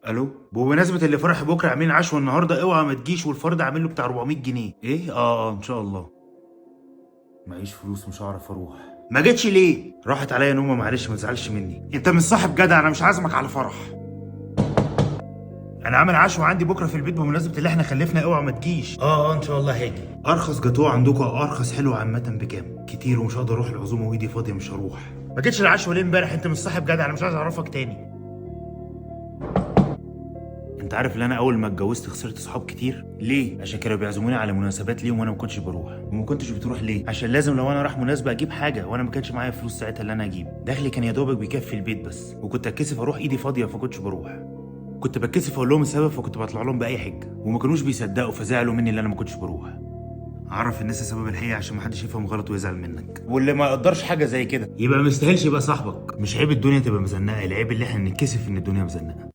الو، بمناسبة اللي فرح بكره عاملين عشوه النهارده، اوعى ما تجيش، والفرد عامل له بتاع 400 جنيه. ايه؟ اه اه، ان شاء الله. معيش فلوس، مش هعرف اروح. ما جيتش ليه؟ راحت عليا نومه، معلش ما تزعلش مني. انت مش صاحب جدع، انا مش عازمك على فرح. انا عامل عشوه عندي بكره في البيت بمناسبة اللي احنا خلفنا، اوعى ما تجيش. اه اه، ان شاء الله هاجي. ارخص جاتوه عندكم او ارخص حلو عامة بكام؟ كتير ومش هقدر اروح العزومة وايدي فاضيه، مش هروح. ما جيتش العشوه ليه امبارح؟ انت مش صاحب جدع، انا مش عايز اعرفك تاني. انت عارف ان انا اول ما اتجوزت خسرت صحاب كتير؟ ليه؟ عشان كانوا بيعزموني على مناسبات ليهم وانا ما كنتش بروح. وما كنتش بتروح ليه؟ عشان لازم لو انا راح مناسبة اجيب حاجه، وانا ما كانش معايا فلوس ساعتها اللي انا اجيب. دخلي كان يا دوبك بيكفي البيت بس، وكنت اتكسف اروح ايدي فاضيه، فكنتش بروح. كنت بتكسف اقول لهم السبب، فكنت بطلع لهم باي حجه، وما كانوش بيصدقوا، فزعلوا مني اللي انا ما كنتش بروح. عرف الناس السبب الحقيقي عشان ما حدش يفهم غلط ويزعل منك، واللي ما يقدرش حاجة زي كده يبقى ما يستاهلش يبقى صاحبك. مش عيب الدنيا تبقى مزنقه، العيب اللي احنا نتكسف ان الدنيا مزنقه.